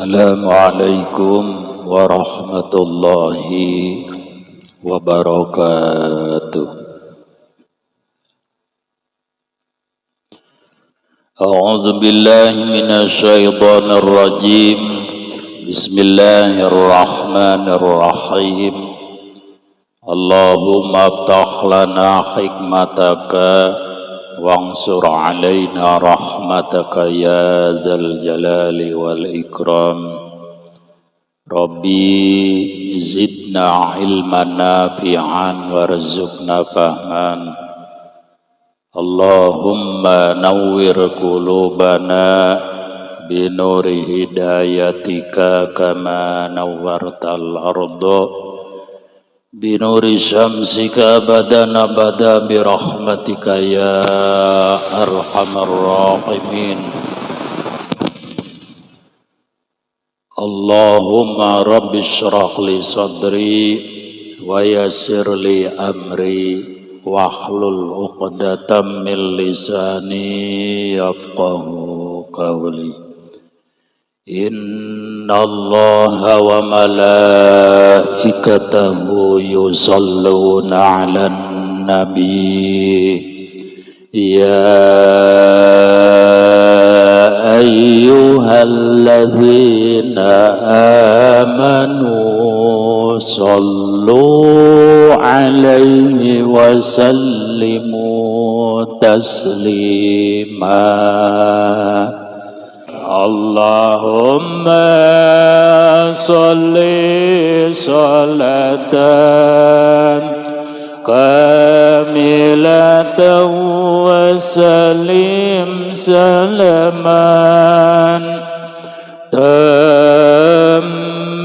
Assalamualaikum warahmatullahi wabarakatuh. A'udzu billahi minasyaitonir rajim. Bismillahirrahmanirrahim. Allahumma aftah lana hikmataka wansur alaina rahmataka ya zal jalali wal ikram. Rabbi zidna ilman nafi'an warzuqna fahman. Allahumma nawwir qulubana binuri hidayatika kama nawwartal arda binuri syamsika abadan abada birahmatika ya arhamar rahimin. Allahumma rabbi shrah li sadri wa yassir li amri wahlul 'uqdatam min lisani yafqahu qawli. Innallaha wa malaikatahu yusalluna 'alan nabi ya ayyuhalladzina amanu sallu 'alaihi wa sallimu taslima. Allahumma salli salatan kamilatan wa sallim salaman tamman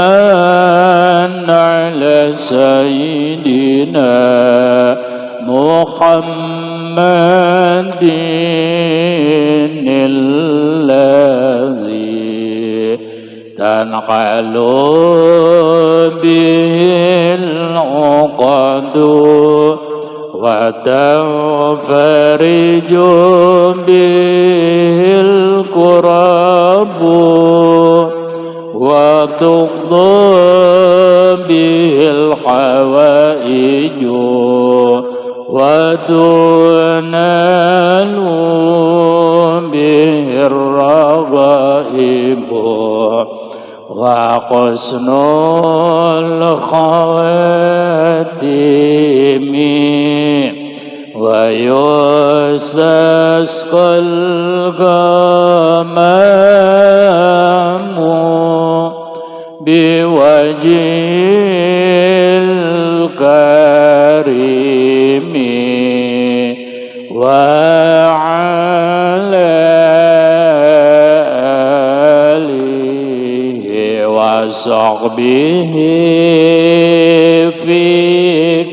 ala sayyidina Muhammadin alladhi tanqalu bihil uqadu wa tanfariju bihil kurabu wa tuqdu bihil hawaiju wa tunalu bihir raghaibu wa husnul khawatim wa yustasqal ghamamu biwajhil karimi wa ala alihi wa sahbihi fi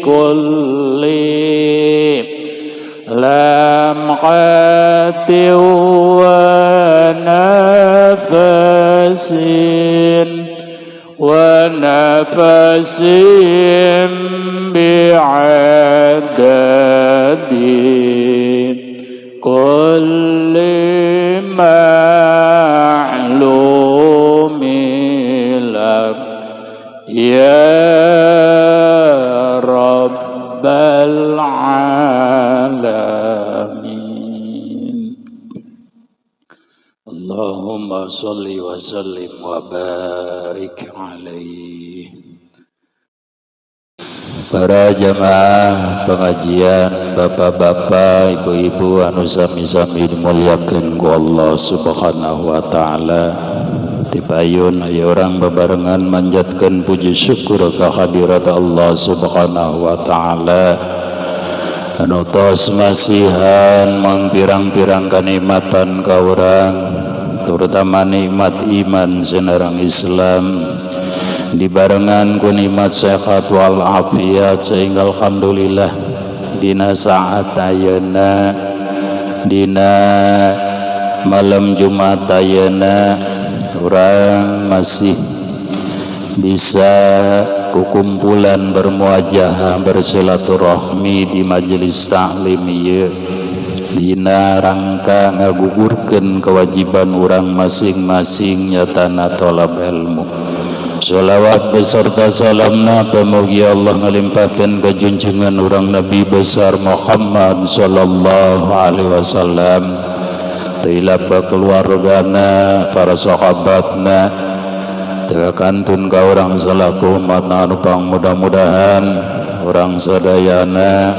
kulli lamhatin wa nafasin wa nafasin bi'adadi kulli ma'lumi lak ya rabbal alamin. Allahumma salli wa sallim wa barik alaihi. Para jamaah pengajian, bapak-bapak, ibu-ibu anu sami-sami dimuliakeun ku Allah Subhanahu wa taala. Tipayun aya urang babarengan manjatkeun puji syukur ka hadirat Allah Subhanahu wa taala anu tos masihan mangpirang-pirang kanikmatan ka urang, terutama nikmat iman sinareng Islam dibarengan ku nikmat sehat wal afiat, sehingga alhamdulillah dina saat ayeuna, dina malam Jumat ayeuna, urang masih bisa kukumpulan bermuajahah bersilaturahmi di majelis taklim ieu. Dina rangka ngagugurkeun kewajiban urang masing-masing nyatana tolab ilmu. Sholawat beserta salamna pamugi Allah ngalimpahkeun ka junjungan urang Nabi besar Muhammad sallallahu alaihi wasallam, tilap ka keluargana, para sahabatna, teu kantun ka urang salaku umat anu pang mudah-mudahan urang sadayana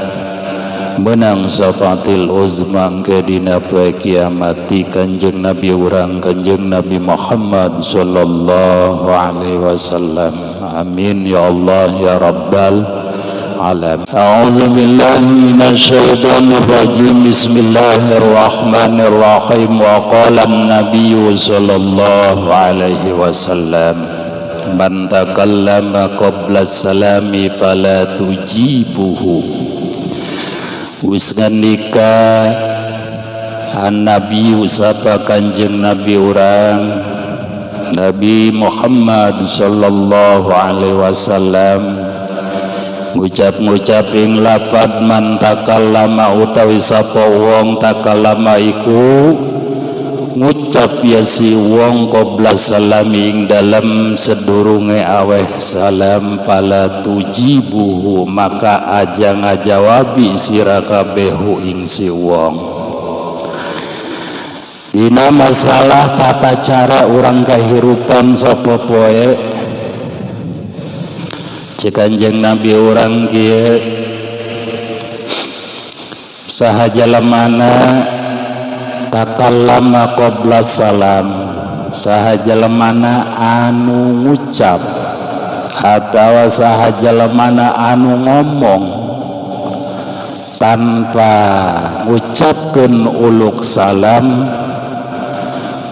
menang syafaatil uzma ke dina poe kiamat ti Kanjeng Nabi urang Kanjeng Nabi Muhammad sallallahu alaihi wasallam. Amin ya Allah ya rabbal alamin. A'udzu billahi minasyaitonir rajim. Bismillahirrahmanirrahim. Wa qala an-nabiy sallallahu alaihi wasallam, man takallama qabla salami fala tujibuhu. Wis ngandika an-nabi sapa Kanjeng Nabi urang Nabi Muhammad sallallahu alaihi wasallam, ngucap-ngucap ing lapad man takallama utawi sapa wong takallama iku ngucap ya si wong qabla salami ing dalem sedurunge aweh salam, fala tujibuhu maka aja ngajawabi sira kabehu ing si wong. Dina masalah tata cara urang kahirupan sapa poe, cek Kanjeng Nabi urang kieu, saha jalemana takallama qabla salam, saha jalemana anu ngucap atawa saha jalemana anu ngomong tanpa ngucapkeun uluk salam,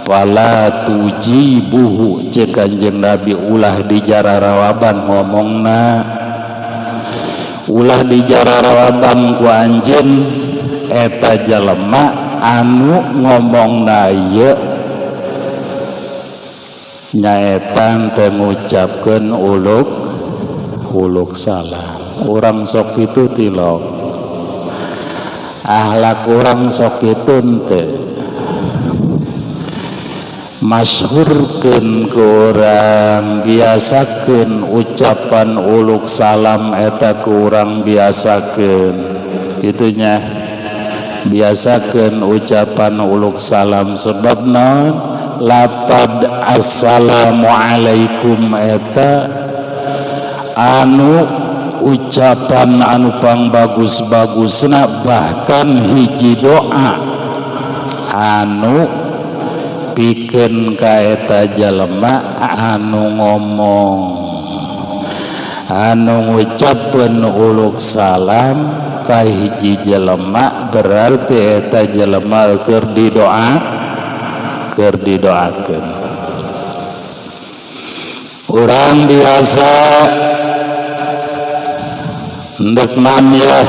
fala tujibuhu cek Kanjeng Nabi ulah dijararawaban ngomongna, ulah dijararawaban ku anjeun eta jelema anu ngomongna ieu nyaeta teu ngucapkeun uluk salam. Urang sok kitu tilok, akhlak urang sok kitu teu masyhurkeun ku urang, biasakeun ucapan uluk salam eta ku urang biasakeun kitunya, biasakeun ucapan uluk salam. Sebab naon? Lapad assalamualaikum eta anu ucapan anu pangbagus-bagusna, bahkan hiji doa anu pikeun ka eta jelema anu ngomong anu ngucapkeun uluk salam ka hiji jelema, berarti eta jelema keur didoa, keur didoakeun. Urang biasa ndek ya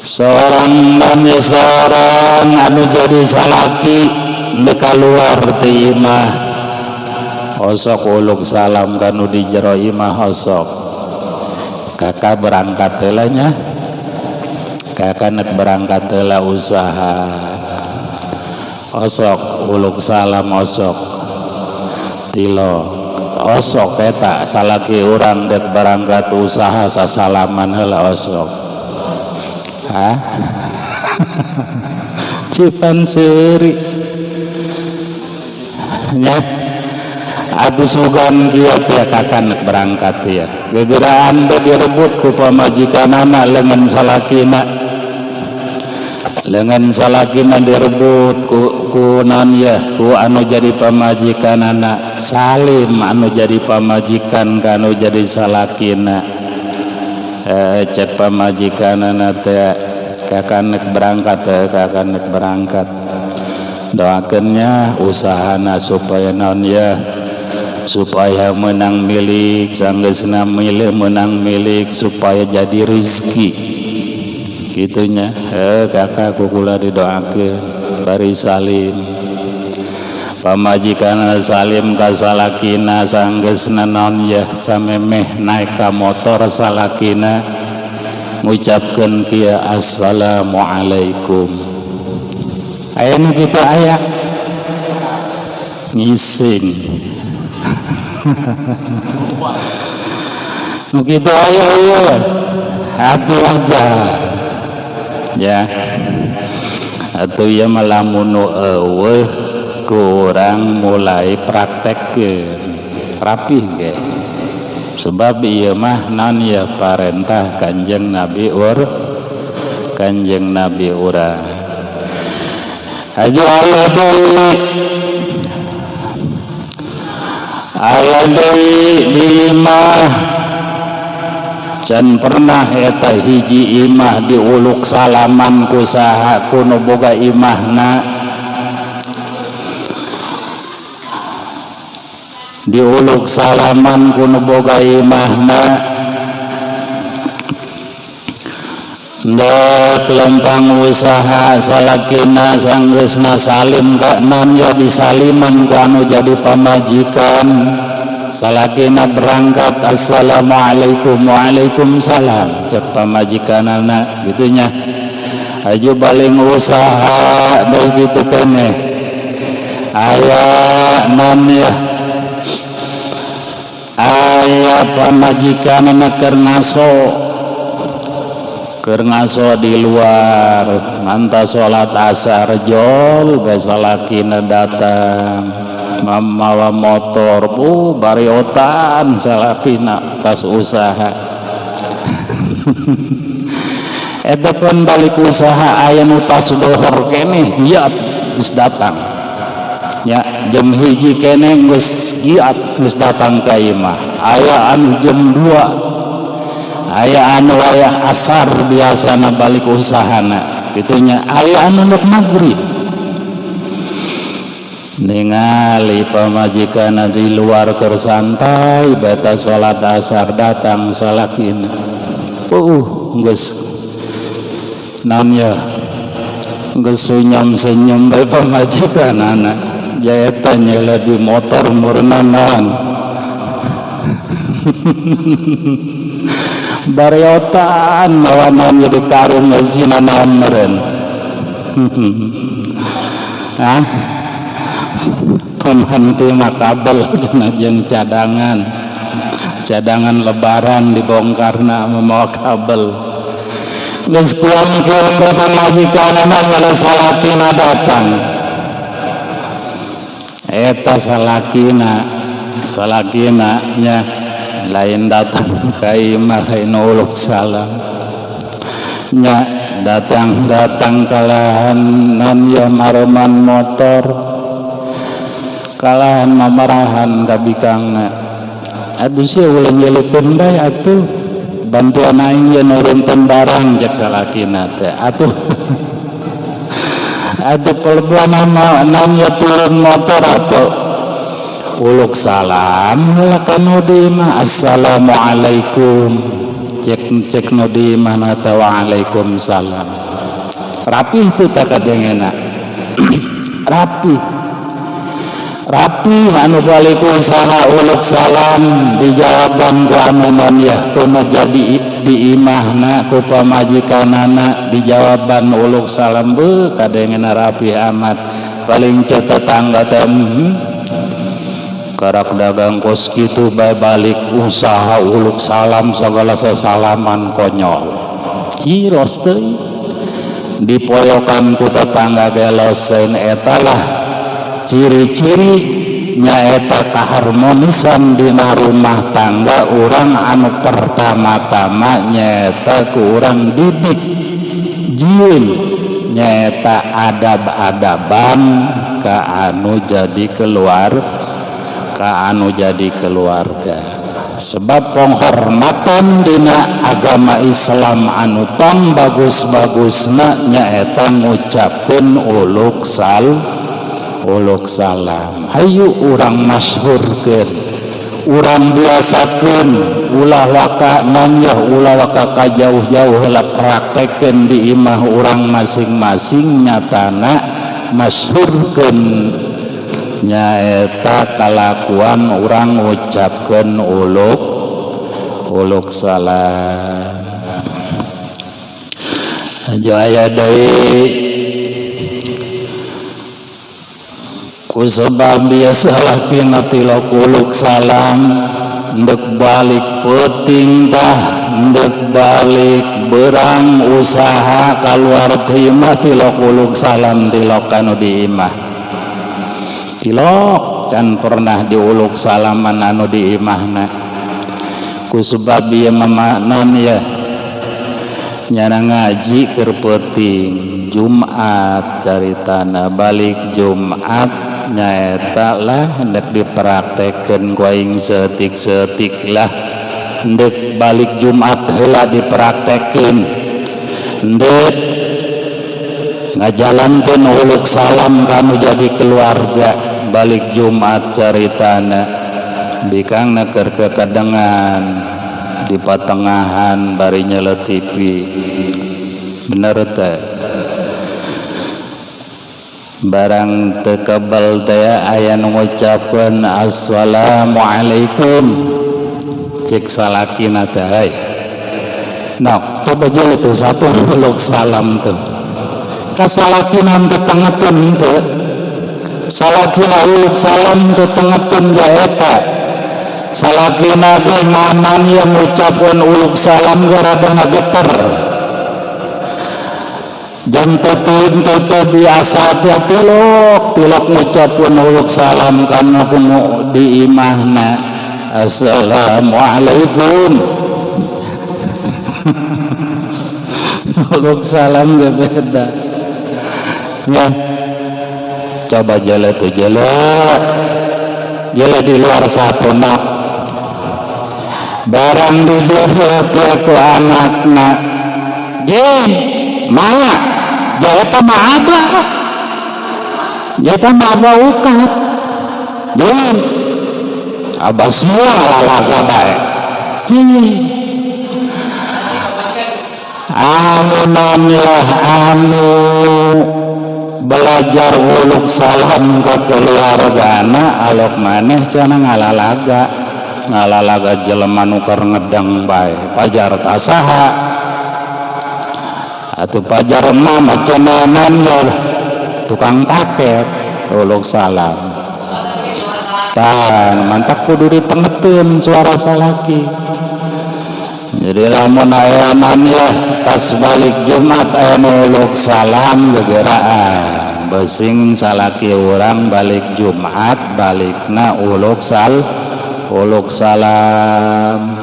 seorang namanya seorang anu jadi salaki ndek keluar ti imah osok uluk salam kanu di jero imah osok kakak berangkat heula nya, kakak nek berangkat heula usaha osok uluk salam osok tilo osok eta salaki urang dek berangkat usaha sasalaman heula osok. Hah? Cipan seuri nya atuh sugan kieu teh kakak nek berangkat ya gegeraan teh direbut ku pamajikanana lengan salakina, lengan salakina direbut ku naon ya ku anu jadi pamajikanana, salim anu jadi pamajikan ka anu jadi salakina. Cek pamajikanana teh kakak nek berangkat teh kakak nek berangkat doakeunnya usahana supaya naon ya supaya menang milik sanggeusna milik menang milik supaya jadi rezeki gitunya. Kakak kukula didoakeun bari salim pamajikan salim ka salakina sanggeusna naon ya samemeh naik ka motor salakina Ngucapkeun kieu assalamualaikum. Aya nu kitu aya ngising. Nu kitu aya ieu atuh aja ya. Atuh ieu mah lamun nu eueuh kurang mulai praktekkeun rapih ge. Sebab ieu mah naon ya parentah Kanjeng Nabi Kanjeng Nabi urang. Haji aya deui, aya deui di imah. Can pernah eta hiji imah diuluk salaman ku saha ku nu boga imahna. Diuluk salaman ku nu boga imahna. Ndek lempang usaha salakina sanggeusna salim ka nan ya disaliman ku anu jadi pamajikan. Salakina berangkat assalamualaikum waalaikumsalam cek pamajikanana gitunya. Aju baling usaha deui kitu keneh. Aya nan ya aya pamajikanana keur ngaso, keur ngaso di luar manta salat asar jol bae salakina datang mamawa motor bu bariotan salakina tas usaha. Eta pun balik usaha aya nu tas dohor keneh giat geus datang ya jam 1 keneh geus giat geus datang ka imah. Aya anu jam 2, aya anu aya asar biasana balik usahana gitunya. Aya anu nuk maghrib ningali pamajikanna di luar keur santai beta salat asar datang salakina. Geus naon ya geus senyum-senyum bae pamajikanana. Ya eta nyela di motor murnanan. Bariotan mawa naon jadi karung geusina naon meureun. Hah? Pembantu mah kabel cenah jeung cadangan. Cadangan lebaran dibongkarna mawa kabel. Geus kuang-kuang pamajikanana nyala salakina datang. Eta salakina, salakina nya lain datang ka imah lain uluk salam. Nya datang-datang kalahan non ya maroman motor. Kalahan mamarahan ka bikangna. Atuh sia ulah nyelikeun bae atuh. Bantuan aing ye nurunkeun barang cek salakina teh. Atuh. Atuh pelebuan nama non ya turun motor atuh. Uluk salam lah ka nu di imah assalamualaikum. Cek cek nu di imah na teh waalaikumsalam. Rapih teu tah kadengena. Rapih. Rapi anu balik usaha uluk salam dijawaban ku anu non ya kuno jadi di imahna ku pamajikanana dijawaban uluk salam beuh kadengena rapi amat. Paling cek tetangga teh karak dagang kos kitu bae balik usaha uluk salam sagala sesalaman konyol. Ciros teuing dipoyokan ku tetangga geloseun eta lah ciri-ciri nyaeta keharmonisan dina rumah tangga urang anu pertama-tama nyaeta ku urang didik jieun nyaeta adab-adaban ka anu jadi keluar ka anu jadi keluarga. Sebab penghormatan dina agama Islam anu tong bagus-bagusna nyaeta ngucapkeun uluk uluk salam. Hayu urang masyhurkeun, urang biasakeun, ulah waka nanya, ulah waka ka jauh-jauh heula praktekkeun di imah urang masing-masing nyatana masyhurkeun nyaeta kalakuan urang ngucapkeun uluk salam. Aja aya deui ku sebab biasa salakina tilok uluk salam ndek balik peuting tah ndek balik berang usaha kaluar ti imah tilok uluk salam tilok kanu di imah tilok can pernah diuluk salaman anu di imahna ku sebab ieu mamanon ya nyana ngaji keur peuting Jumat caritana balik Jumat nyaeta lah hendak dipraktekeun ku aing seeutik-seeutik lah ndek balik Jumat heula dipraktekeun ndek ngajalankeun uluk salam kanu jadi keluarga balik Jumat caritana bikangna keur kekadengan di patengahan bari nyele TV bener teh barang teu kebel teh aya nu ngucapkeun assalamualaikum cek salakina teh euy nok coba jele tuh satu uluk salam tuh ka salakina teu tengeteun teu salakina uluk salam teu tengeteun ja eta salakina ge ngaman yang ngucapkeun uluk salam ge rada ngageter jam teteun teh biasa teh tilok tilok ngucapkeun uluk salam kana kuno di imahna assalamualaikum uluk salam ge beda ya coba jele tuh jele jele di luar satu nak barang dijehet ku anakna jeung mah jeta mah abah jeta mah abah ukat jeung abah semua lalaga bae cing anu namilah anu belajar uluk salam ke keluargana alok maneh cenah ngalalaga ngalalaga jelema nu keur ngedeng bae pajar tasaha atuh pajar mah cenanan ya tukang paket uluk salam tah mantak kudu ditengeteun suara salaki. Jadi lamun aya maneh pas balik Jumat aya nu uluk salam gegeraan besing salaki urang balik Jumat balikna uluk uluk salam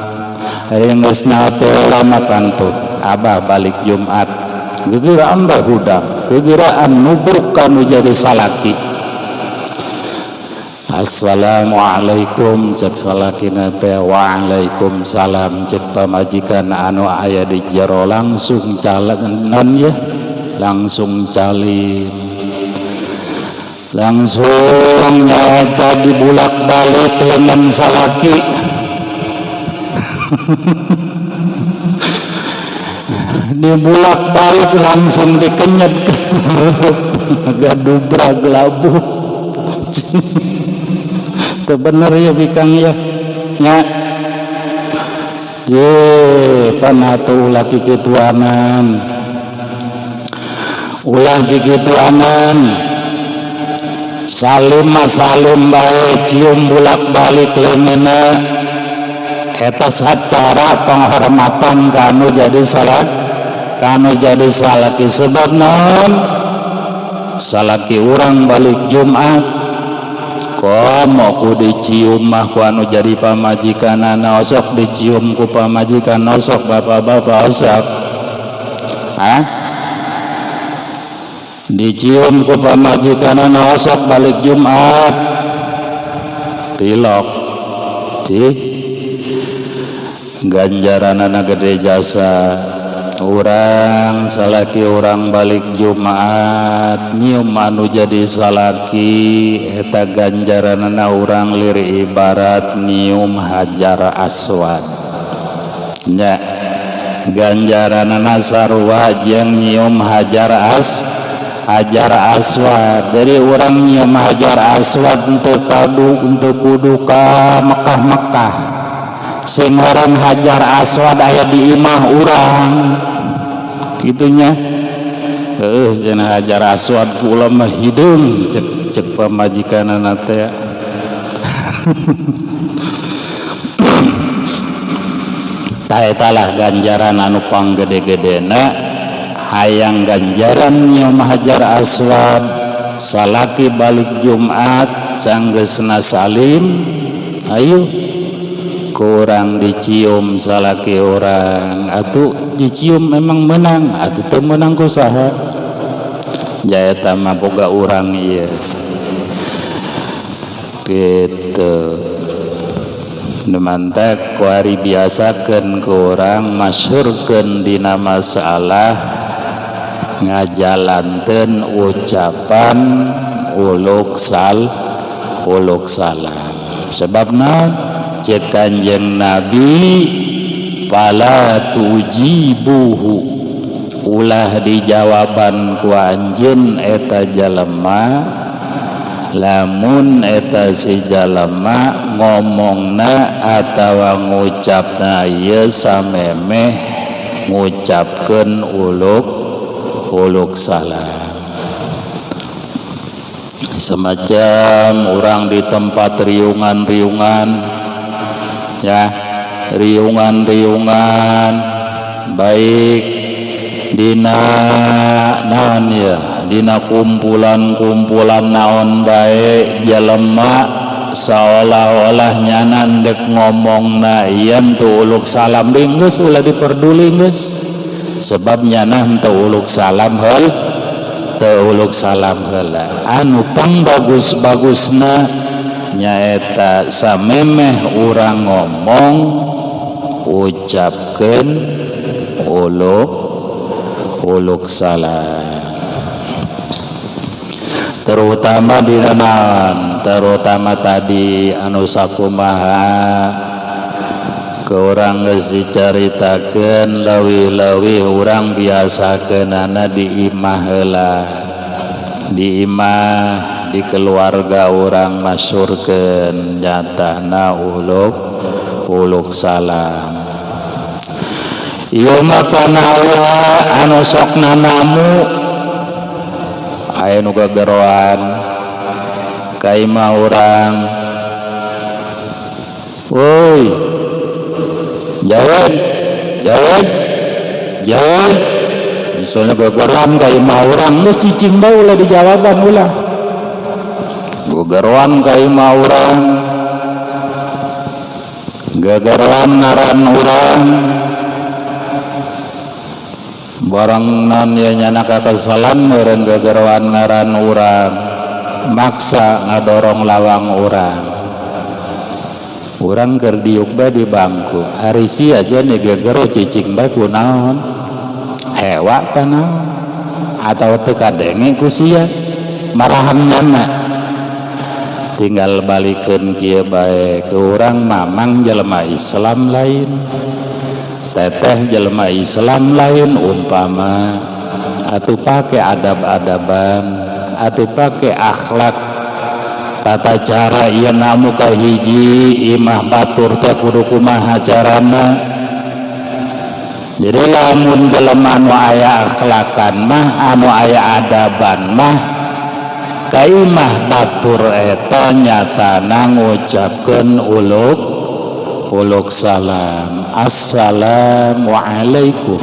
ari geus nyaho teh lama kantuk abah balik Jumat gegeraan bae hudang gegeraan nubruk kanu jadi salaki. Assalamualaikum cek salakina teh waalaikumsalam cek pamajikan anu aya di jero langsung calenan ya langsung calim langsung nyaeta dibulak-balik lengan salaki dibulak-balik langsung dikenyet gadubrag labuh. Itu bener ya bikang ya nya ye panatu ulah kikituanan ulah kikituanan salim mah salim bae cium bolak-balik leungeunna eta sacara penghormatan kanu jadi salat kanu jadi salaki sebab naon salaki urang balik Jumat komo ku dicium mah ku anu jadi pamajikanana osok dicium ku pamajikan osok bapak-bapak osok hah dicium ku pamajikanana osok balik Jumat tilok cih ganjaranana gede jasa urang salaki urang balik Jumat nyium anu jadi salaki eta ganjaranana urang lir ibarat nyium hajar aswad nya ganjaranana sarua jeung nyium hajar aswad. Jadi urang nyium hajar aswad untuk kadu untuk kudu ka Mekah-Mekah sing orang hajar aswad aya di imah urang gitunya. Heuh cenah Hajar Aswad kula mah hideung cek cek pamajikanana teh. Tah eta lah ganjaran anu panggede-gedena hayang ganjaran nyium Hajar Aswad salaki balik Jumat sanggeusna salim ayo kurang dicium salaki orang atuh dicium memang menang atuh teu meunang ku saha ja eta mah boga urang ieu gitu. Nu mantak kuari biasakeun ku urang masyhurkeun dina masalah ngajalankeun ucapan uluk sal uluk salam sebab naon cek Kanjeng Nabi fala tujibuhu ulah dijawaban ku anjeun eta jalema lamun eta si jalema ngomongna atawa ngucapna ieu samemeh ngucapkeun uluk uluk salam. Semacam orang di tempat riungan-riungan ya, riungan-riungan baik dina naon ya, dina kumpulan-kumpulan naon bae jelema seolah-olah nyanan dek ngomongna ieu teu uluk salam geus ulah diperduli geus sebab nyanah teu uluk salam heul teu uluk salam heula anu pangbagus-bagusna nyaeta samemeh urang ngomong ucapkeun uluk uluk salam terutama dina naon terutama tadi anu sakumaha ke urang geus dicaritakeun leuwih-leuwih urang biasakeunana di imah heula di imah di keluarga urang masyhurkeun nyatana uluk uluk salam ieu mah panawa anu sok nanamu aya nu gageroan ka imah urang woi jawab jawab jawab misalnya gageroan ka imah urang geus cicing bae ulah dijawaban ulah gageroan ka imah urang gageroan ngaran urang barang non ya nyana kakesalan meureun gageroan ngaran urang maksa ngadorong lawang urang urang keur diuk bae di bangku ari sia aja nih gegero cicing bae kunaon hewa tah naon atau teu kadenge ku sia marahan nyana tinggal balikeun kieu bae ke urang mamang jelema Islam lain teteh jelema Islam lain umpama atuh pake adab-adaban atuh pake akhlak tata cara ieu namu ka hiji imah batur teh kudu kumaha carana. Jadi lamun jelema anu aya akhlakan mah anu aya adaban mah ka imah batur eta nyatana ngucapkeun uluk uluk salam assalamualaikum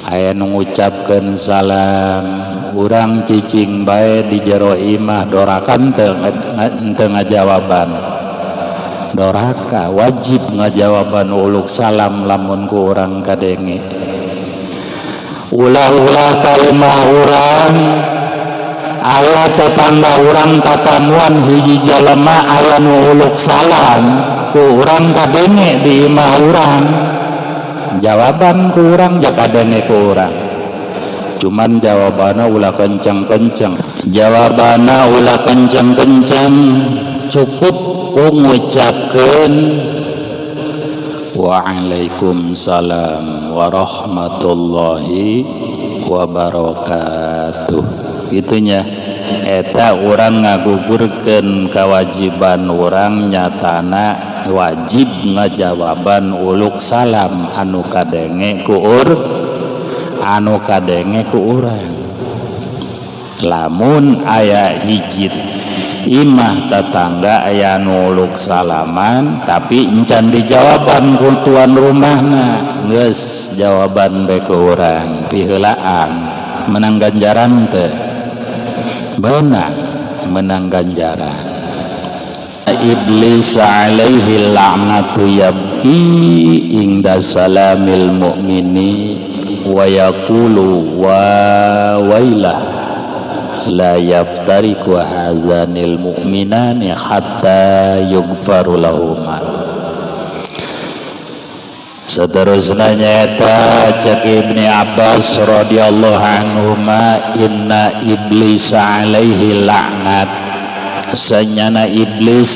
aya nu ngucapkeun salam urang cicing bae di jero imah dorakan teu ngajawaban doraka wajib ngajawaban uluk salam lamun ku urang kadenge ulah-ulah ka imah urang aya tetangga urang tatamuan hiji jalema aya nu uluk salam ku urang kadenge di imah urang jawaban ku urang ja kadenge ku urang cuman jawabanna ulah kenceng-kenceng jawabanna ulah kenceng-kenceng cukup ku ngucapkeun waalaikumsalam warahmatullahi wabarakatuh gitunya eta urang ngagugurkeun kewajiban urang nyatana wajib ngajawaban uluk salam anu kadenge ku Anu kadenge ku urang. Lamun aya hiji imah tetangga aya nu uluk salaman tapi encan dijawaban ku tuan rumahna, geus jawaban bae ku urang piheulaan, menang ganjaran teu? Beunang, menang ganjaran. Iblis alaihi la'natu yabki inda salamil mu'mini wa yaqulu wa wailah la yaftariku hazanil mu'minani hatta yughfaru lahuma. Seterusnya nyata cek Ibni Abbas radhiyallahu anhuma, inna iblis alaihi laknat, sanyana iblis,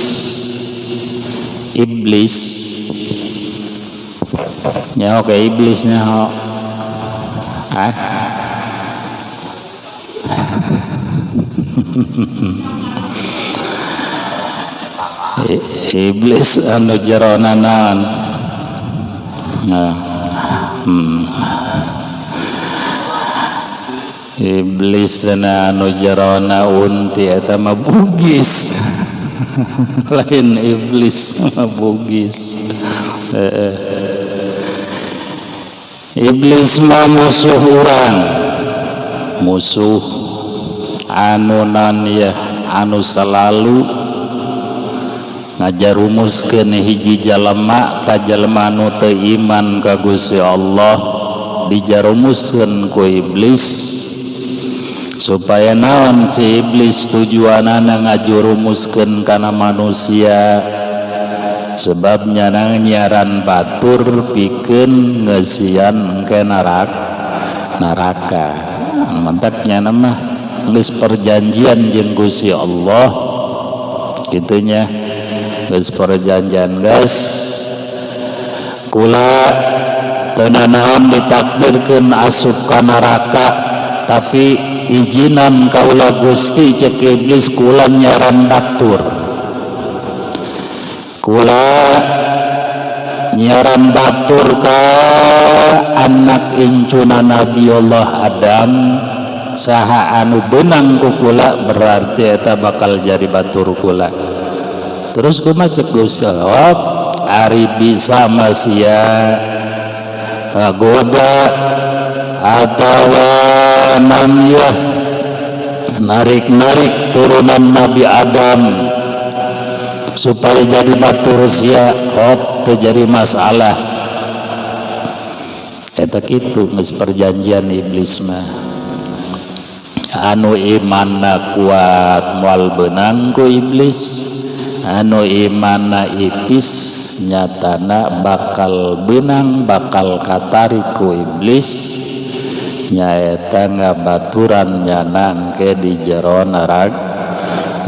iblis nyaho ke iblis nyaho ah iblis anu jerona naon. Nah, Iblis na anu jerona unti eta mah bugis. Lain iblis mah bugis. Iblis mah musuh urang, musuh anu nan ya, anu selalu ngajarumuskeun hiji jalema ka jalema anu teu iman ka Gusti Allah, dijarumuskeun ku iblis supaya naon si iblis tujuanana ngajurumuskeun kana manusia, sebabnya nang nyiaran batur pikeun ngeusian engke neraka. Mantaknya mah geus perjanjian jeung Gusti Allah kitunya, geus perjanjian geus kula teu nanaon ditakdirkeun asup ka neraka, tapi izinan kaula Gusti cek iblis kula nyaran batur, kula nyaran batur ka anak incuna Nabiullah Adam, saha anu benang ku kula berarti eta bakal jadi batur kula. Terus kumaha cek Gusti Allah, ari bisa masia kagoda atawa namiyah narik-narik turunan Nabi Adam supaya jadi batur sia, hop terjadi masalah. Eta kitu geus perjanjian iblis mah. Anu imanna kuat moal beunang ku iblis, anu imanna ipis nyatana bakal beunang, bakal katarik ku iblis, nyaeta ngabaturan nyana engke di jero neraka,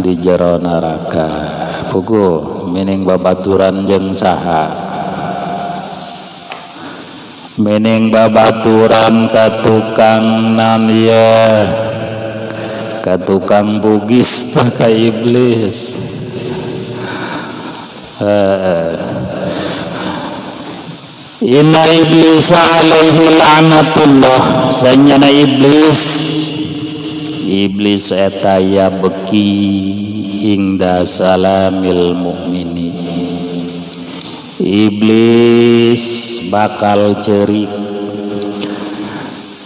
di jero neraka. Puguh mining babaturan jeung saha? Mining babaturan ka tukang nan ieu, ka tukang bugis tah ka iblis. Inna iblis alaihi la'natullah, sanyana iblis, iblis eta ya beki ingda salamil mukmini, iblis bakal cerik,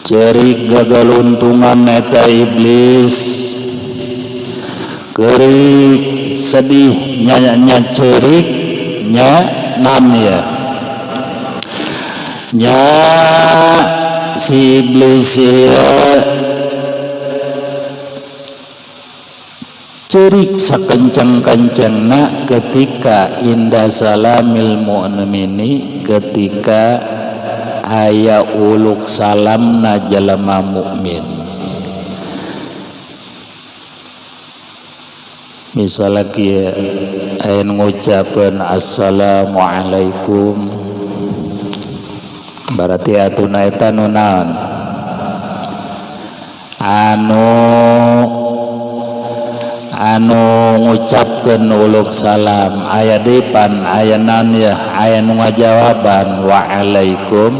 cerik gagaluntungan eta iblis, kerik sedih nya cerik nya nan ya nya si iblis ya cerik sakenceng-kencengna ketika indah salamil mu'mini, ketika aya uluk salamna jalma mukmin. Misalnya kieu aya ngucapeun assalamualaikum, berarti atuna eta nu naon? Anu ngucapkeun uluk salam, aya depan aya naon ya, aya nu ngajawaban waalaikum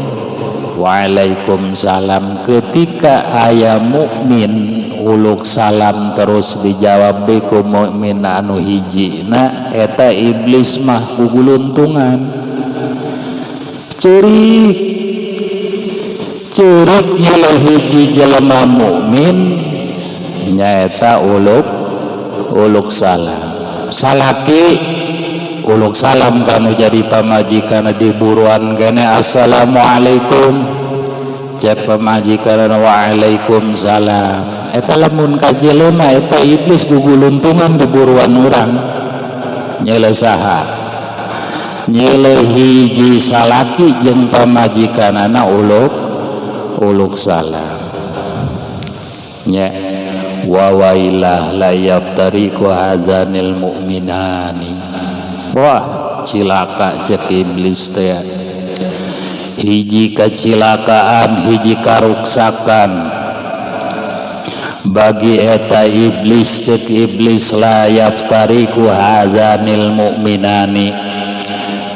Waalaikumsalam. Ketika aya mukmin uluk salam terus dijawab ku mukmin anu hiji, nah eta iblis mah guguluntungan, ceurik ceurik nyeleh hiji jelema mukmin nyaeta uluk uluk salam. Salaki uluk salam kanu jadi pamajikan, diburuan kene, "Assalamualaikum," cek pamajikan, "Waalaikumsalam." Eta lamun ka jelema, eta iblis guguluntungan diburuan urang. Nyele saha? Nyele hiji salaki jeung pamajikanana uluk uluk salam nya. Wa wailah la yaftariqu hadzanil mu'minani. Wah, cilaka cek iblis teh, hiji kacilakaan, hiji karuksakan bagi eta iblis. Cek iblis, la yaftariqu hadzanil mu'minani,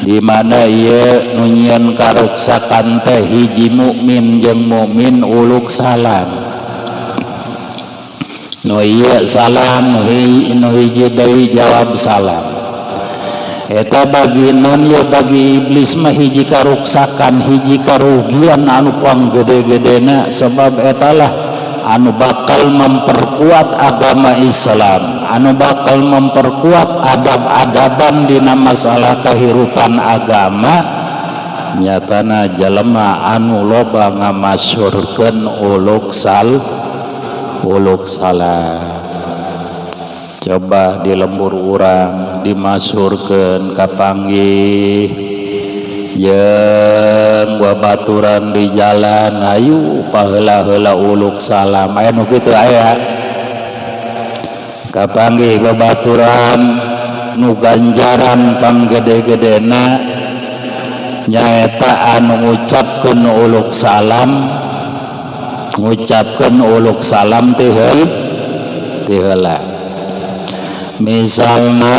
di mana ieu nu nyieun karuksakan teh hiji mukmin jeung mukmin uluk salam. Nu ieu salam, nu hiji deui jawab salam. Eta bagi non ya, bagi iblis mah hiji karuksakan, hiji karugian anu pang gede-gedena, sebab etalah anu bakal memperkuat agama Islam, anu bakal memperkuat adab-adaban dina masalah kehidupan agama, nyatana jelema anu loba ngamasyhurkeun uluk salam. Coba di lembur urang dimasyhurkeun, kapanggih jeung babaturan di jalan, ayu paheula-heula uluk salam. Aya nu kitu? Aya kapanggih babaturan nu ganjaran panggede-gedena nyaeta anu ngucapkeun uluk salam, ngucapkeun uluk salam ti heula. Misalna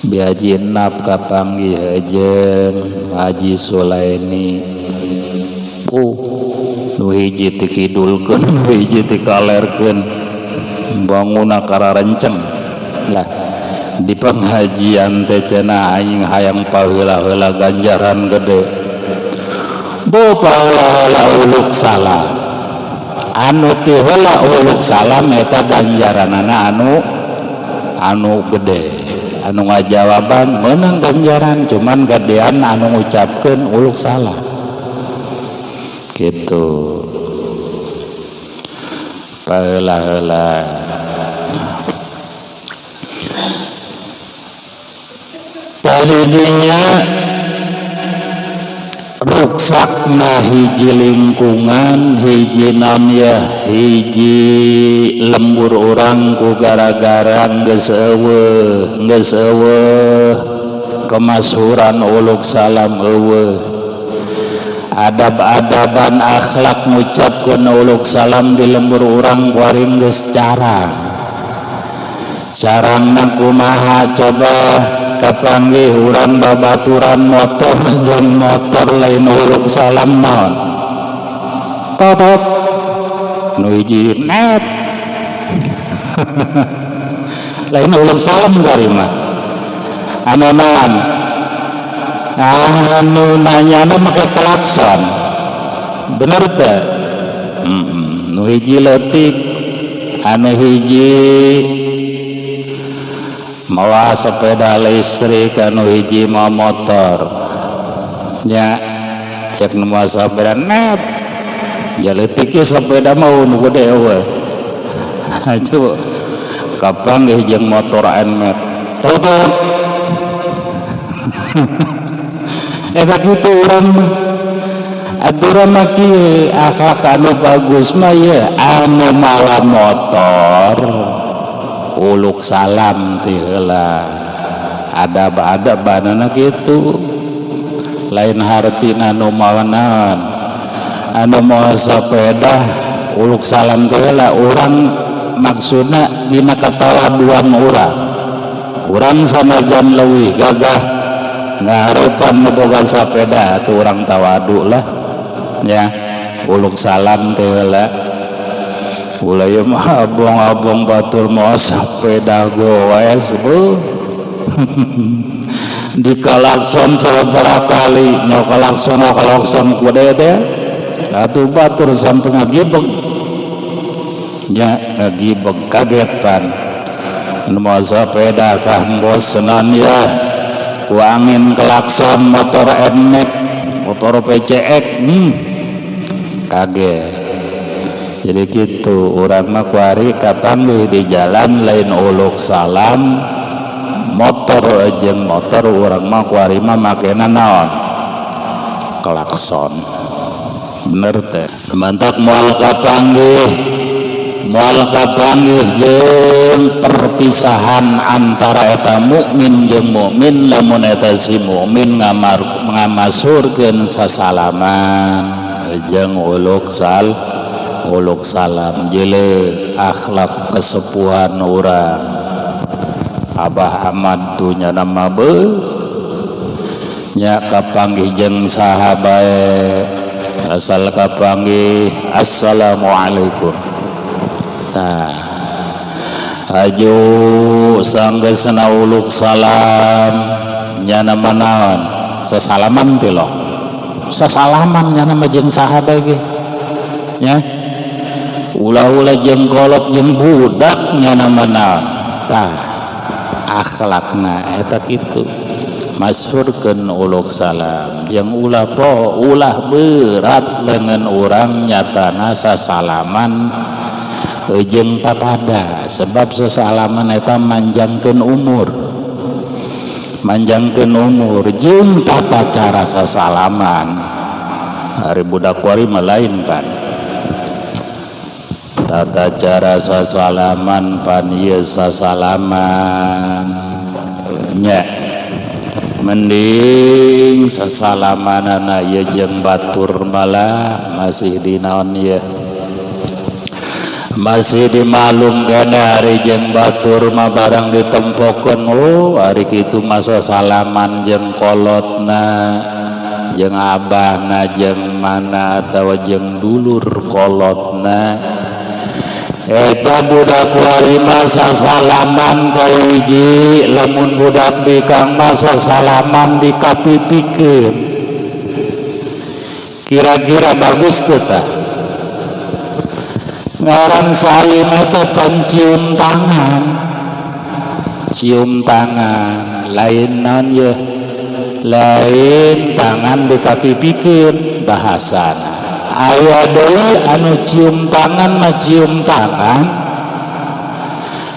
Bi Haji Nap kapanggih jeung Haji Sulaini, nu hiji ti kidulkeun, nu hiji ti kalerkeun, banguna kararenceng lah. Di pengajian teh cenah, "Aing hayang paheula-heula ganjaran gede." Bo paheula-heula uluk salam. Anu ti heula uluk salam eta ganjaranana anu gede, anu ngajawaban menang ganjaran, cuman gedean anu ngucapkeun uluk salam gitu. Paheula-heula tadinya ruksakna hiji lingkungan, hiji naon ya, hiji lembur urang ku gara-gara geus euweuh kemasyhuran uluk salam, euweuh adab-adaban akhlak ngucapkeun uluk salam di lembur urang. Kuari geus carang. Carangna kumaha coba? Kapanggih urang babaturan motor jeung motor, lain uluk salam, naon? Totot, nu hiji net. Lain uluk salam kari mah. Anu naon, anu nanyana make klakson, bener teh? Nu hiji leutik, anu hiji mawa sepeda listrik, anu hiji mawa motor nya. Cek nu mawa sepeda, "Net ya." Leutik sepeda mau, nu gede euweuh. Coba kapanggih jeung motor Nmax, tutup. Eta kitu urang mah. Aturan mah kieu, akhlak anu bagus mah ye, anu mawa motor uluk salam ti heula, adab-adabanana kitu. Lain hartina nu mawa naon, anu mawa sepeda uluk salam ti heula. Urang maksudna dina katawaduan urang, urang sanajan leuwih gagah. Ngaharepan nu boga sapeda atuh urang tawadu lah ya, uluk salam teh heula. Ulah ieu mah abong-abong batur mawa sapeda goes beuh. Dikalakson sababaraha kali, nya kalakson kalakson kude teh atuh batur sampai ngagibeg nya, ngagibeg kaget pan nu mawa sapeda kah bosenan ya ku angin klakson motor NMAX, motor PCX, kaget. Jadi gitu urang mah kuari kapanggih di jalan lain uluk salam motor jeung motor, urang mah kuari mah makena naon, klakson. Bener teh? Mantak moal kapanggih, moal kapanggih jeung perpisahan antara eta mukmin jeung mukmin lamun eta si mukmin ngamasurkeun sasalaman jeung uluk salam. Jele akhlak kesepuhan urang Abah Ahmad tuh nya nama beuh nya, kapanggih jeung saha bae asal kapanggih assalamualaikum. Nah, aju sanggeusna uluk salam nya nama naon, sasalaman tilok sasalaman nya nama jeung saha bae ge nya, ulah-ulah jeung kolot jeung budak nya nama naon. Tah, akhlakna eta kitu, masyhurkeun uluk salam jeung ulah po ulah berat lengan urang nyatana sasalaman jeung papada, sebab sasalaman eta manjangkeun umur, manjangkeun umur jeung tata cara sasalaman. Hari budak kuari mah lain pan tata cara sasalaman, pan ieu sasalaman nya mending sasalamanana ieu jeung batur malah masih di naon ieu, masih dimalum kene. Hari jeung batur mah barang ditempokeun, oh hari kitu masa salaman jeung kolotna jeung abahna jeung mana atawa jeung dulur kolotna. Eta budak kuari mah sasalaman ka hiji, lamun budak bikang mah sasalaman dikapipikeun. Kira-kira bagus tuh tah? Ngaran salim eta pan cium tangan, cium tangan lain naon ye, lain tangan dikapipikeun bahasana. Aya deui anu cium tangan mah cium tangan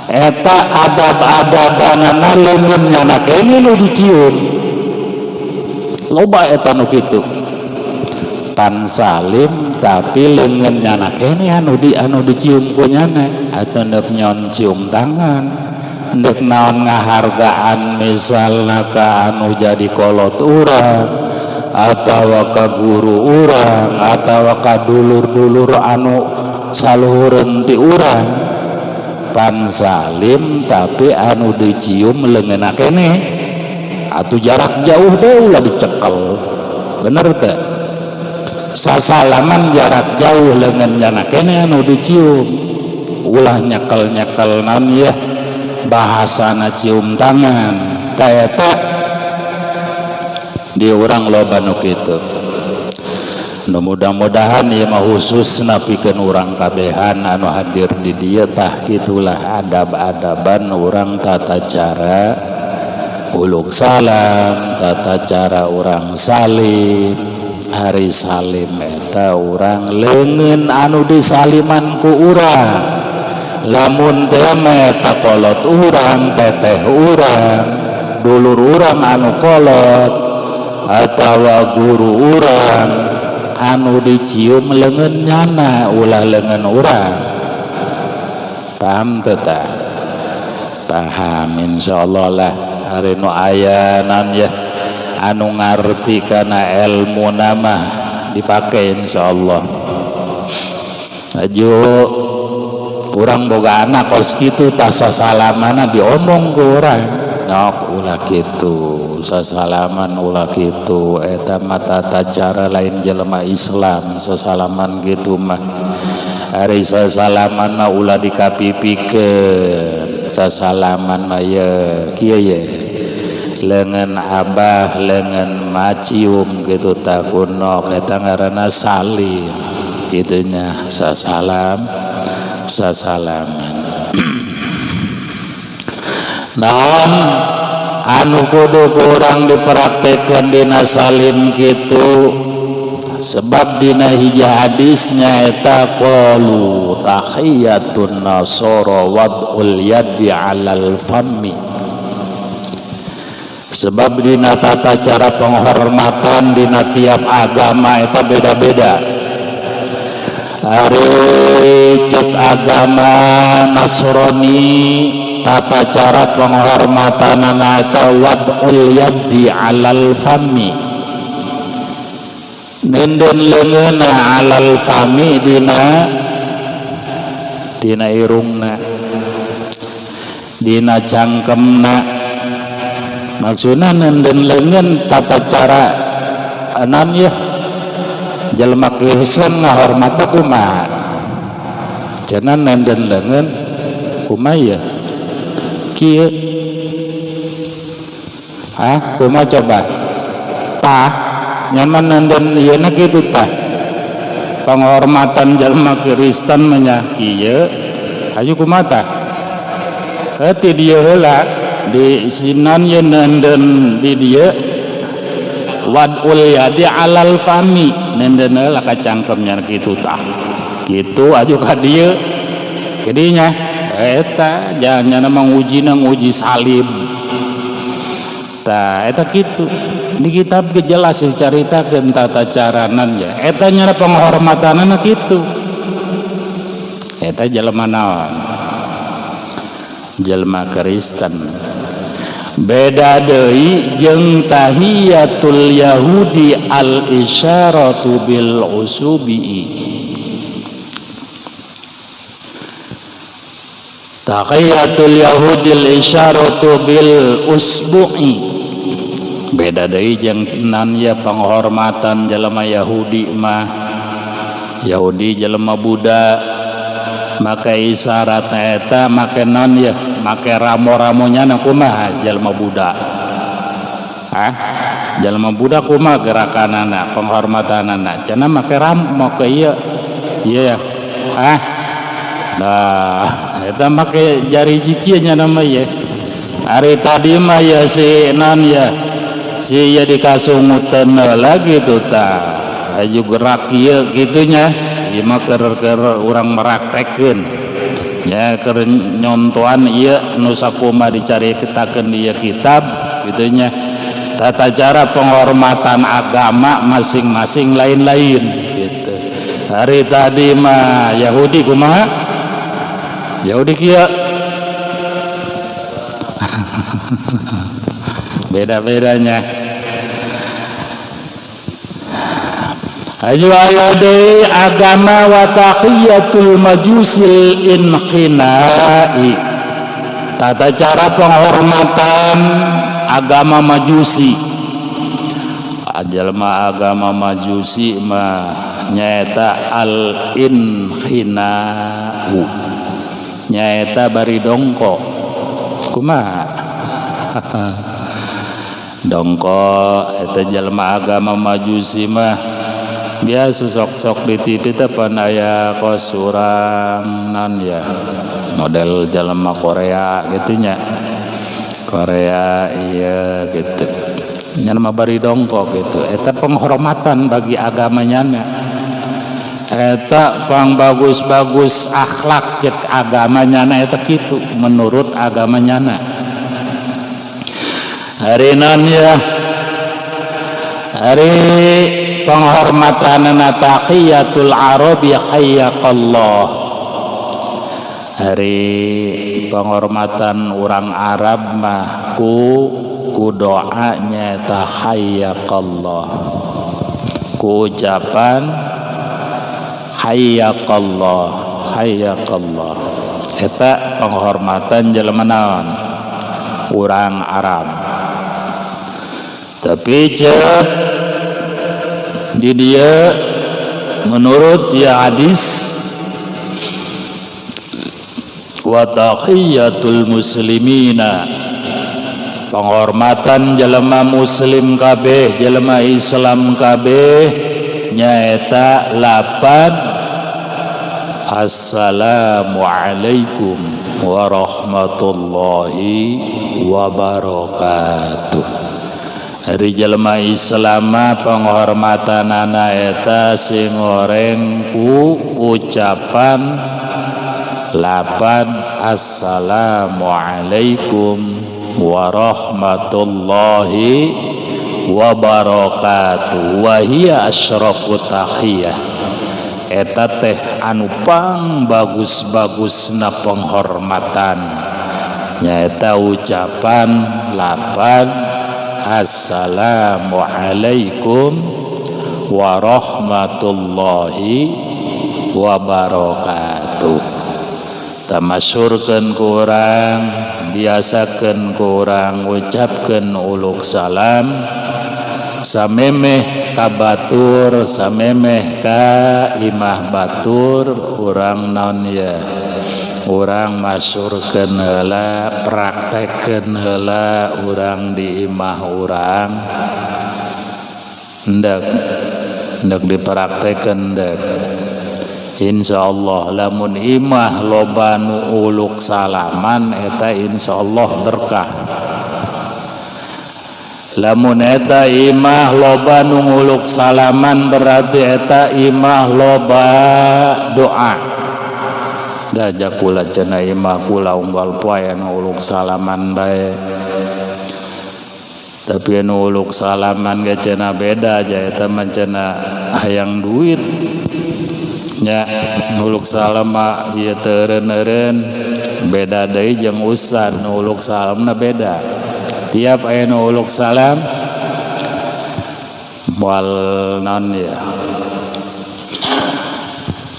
eta adab-adabanana leungeun nyana kene nu dicium. Loba eta nu kitu, pan salim tapi leungeun nyana kene anu dicium ku nyana, atau ndek nyon cium tangan ndek naon ngahargaan misalna ka anu jadi kolot urang atawa ka guru urang atawa ka dulur-dulur anu saluhureun ti urang, pan salim tapi anu dicium leungeunna kene atuh jarak jauh deh ulah dicekel. Bener teh? Sasalaman jarak jauh leungeun nyana kene anu dicium, ulah nyekel-nyekel naon ya bahasana cium tangan. Tah eta di urang loba nu kitu. Nu mudah-mudahan ieu mah khususna pikeun urang kabehan anu hadir di dieu. Tah, kitulah adab-adaban urang, tata cara uluk salam, tata cara urang salim. Hari salim eta urang leungeun anu disaliman ku urang, lamun teh eta kolot urang, teteh urang, dulur urang anu kolot atawa guru urang, anu dicium leungeun nyana, ulah leungeun urang. Paham teu tah? Paham insyaallah lah. Hari nu aya nan ya anu ngarti kana ilmu nama dipake insyaallah. Aju urang boga anak kos kitu tah, sasalamana diomong ku urang. Nok ulah kitu, sasalaman ulah kitu, eta mah tata cara lain jelema Islam sasalaman kitu mah. Ari sasalaman mah ulah dikapipikeun, sasalaman mah ye kieu ye. Lengan abah, lengan macium gitu tah kunok, eta ngaranna salim gitunya, sasalam, sasalaman. Naon anu kudu kurang dipraktekkeun dina salim kitu, sebab dina hiji hadisnya eta qalu tahiyatun nasara wad'ul yadi 'alal fammi. Sebab dina tata cara penghormatan dina tiap agama eta beda-beda. Ari cek agama Nasrani tata cara penghormatanana eta wad'ul yadi 'alal fammi, nenden leungeunna 'alal fammi dina irungna, dina cangkemna. Maksudna nenden leungeun tata cara anan ya jelema Kristen ngahormatna kumaha, cenah nenden leungeun kumaha ya kieu, ah kumaha coba tah nyaman nenden ieu na kitu tah penghormatan jelema Kristen mah nya kieu, hayu kumaha tah heuh ti dieu heula di sinan ye nenden di dieu wad'ul yadi 'alal fami, nenden heula ka cangkemnya kitu tah kitu aju ka dieu jadinya eta jangan mangujina nguji salib tah eta kitu di kitab ge jelas dicaritakeun tata caranan ya eta nya penghormatanana kitu eta jelema naon jelema Kristen. Beda deui jeung tahiyatul Yahudi al isyaratu bil usubi. Tahiyatul Yahudi al isyaratu bil usbu'i. Beda deui jeung nan ya penghormatan jelema Yahudi mah, Yahudi jelema Buddha make isyaratna eta make non ya make ramo-ramonya na kumaha jelema Buddha, ah jelema Buddha kumaha gerakanana penghormatanana cenah make ram make ieu ieu ya ah nah eta make jari jikieu nya nama ye. Ari tadi mah ya si non ya si ya dikasunguteun lagi tuh tah aju gerak ieu kitunya ieu mah keur urang meraktekeun ya keur nyontoan ieu nu sakumaha dicaritakeun di ieu kitab gitunya tata cara penghormatan agama masing-masing lain-lain gitu. Hari tadi mah Yahudi kumaha? Yahudi kieu. Beda-bedanya. Ayu aya deui agama wa tahiyatul majusil inkhina'i, tata cara penghormatan agama Majusi. Jelema agama Majusi mah nyaeta al inhina'u, nyaeta bari dongko kumaha dongko eta jelema agama Majusi mah biasa sok-sok di TV teh pan aya kos urang non ya model jelema Korea gitu nya, Korea iya gitu nya mah bari dongko gitu eta penghormatan bagi agamanya na eta pang bagus-bagus akhlak cek agamanya na eta kitu menurut agamanya na. Hari non ya hari penghormatan tahiyatul arabi hayyaqallah, hari penghormatan orang Arab mah ku doanya tahayyaqallah, ku ucapan hayyaqallah hayyaqallah eta penghormatan jelema naon urang Arab. Tapi cek di dia menurut ya hadis wa tahiyatul muslimina, penghormatan jelema muslim kabeh, jelema Islam kabeh nyaeta lapad assalamualaikum warahmatullahi wabarakatuh. Ari jelema Islam penghormatanana eta sing goreng ku ucapan lapad assalamualaikum warahmatullahi wabarakatuh. Wa hiya asyrafu tahiyah, eta teh anu pang bagus-bagusna penghormatan nyaeta ucapan lapad assalamualaikum warahmatullahi wabarakatuh. Tamasyurkeun ku urang, biasakeun ku urang ucapkeun uluk salam samemeh ka batur, samemeh ka imah batur urang naon ya, urang masyurkeun heula, praktekkeun heula urang di imah urang. Hendak hendak dipraktekkeun dek. Insyaallah lamun imah loba nu uluk salaman eta insyaallah berkah. Lamun eta imah loba nu nguluk salaman berarti eta imah loba doa. Da kula cenah imah kula unggal poe nu uluk salaman bae. Tapi nu uluk salaman ge cenah beda aja eta mah cenah hayang duit. Nya nguluk salam mah ieu teu eureun-eureun beda deui jeung ustad nu uluk salamna beda. Tiap aya nu uluk salam moal naon ya,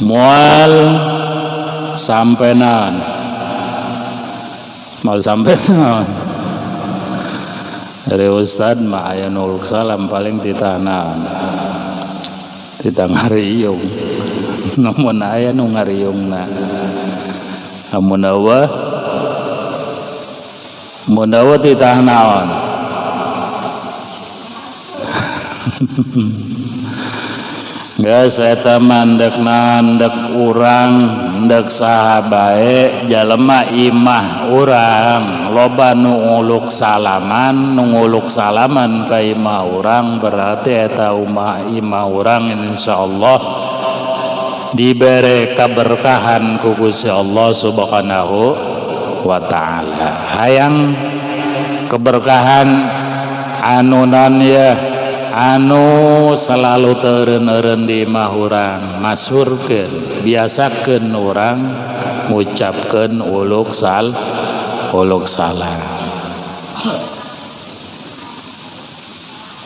moal sampai naon, moal sampai naon. Dari ustad mah aya nu uluk salam paling titah naon, titah ngariung. Namun aya nu ngariungna, lamun eueuh mun eueuh titah naon. Geus eta mah ndek naon, ndek urang ndek saha bae jalema imah urang loba nu nguluk salaman, nu nguluk salaman ka imah urang berarti eta umah imah urang insyaallah dibere keberkahan ku Gusti Allah Subhanahu wa taala. Hayang keberkahan anu naon ya, anu selalu teureun-eureun di imah urang, masyhurkeun, biasakeun urang ngucapkeun uluk sal, uluk salam.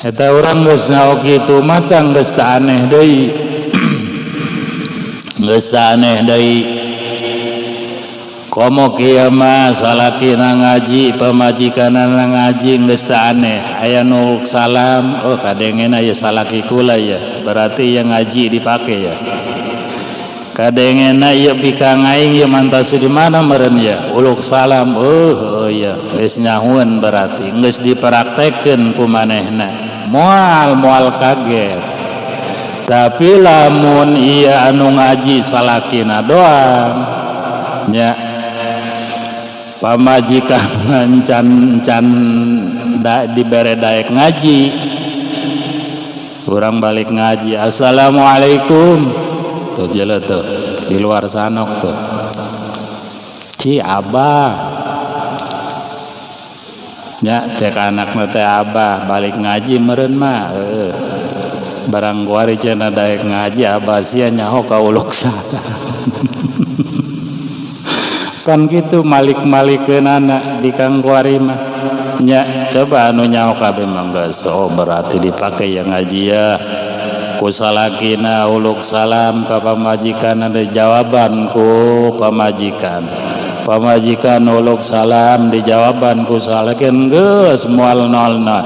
Eta urang geus nyaho kitu mah tah geus teu aneh deui. Geus teu aneh deui. Komo kieu mah salakina ngaji, pamajikanana ngaji geus teu aneh. Aya nu salam, oh kadengena ya salaki kula ya, berarti yang ngaji dipake ya. Kadengena ieu bikang aing ieu mantasi di mana meureun ya, uluk salam, oh ya geus nyahueun berarti geus dipraktekkeun ku manehna. Moal moal kaget. Tapi lamun iya anu ngaji salakina doang nya, pamajikan can can da dibere daek ngaji, urang balik ngaji assalamualaikum tuh jela tuh di luar sanok tuh ci abah nya, cek anakna teh abah balik ngaji meureun mah heueuh barang kuari cenah daek ngaji abah sia nyaho ka uluk salam. Kan kitu malik-malikeunana di kang kuari mah nya. Coba anu nyaho kabeh mah geus, oh berarti dipake yang ngaji ya. Ku salakina uluk salam ka pamajikan ada jawaban ku pamajikan. Pamajikan uluk salam dijawaban ku salaki geus moal nolna,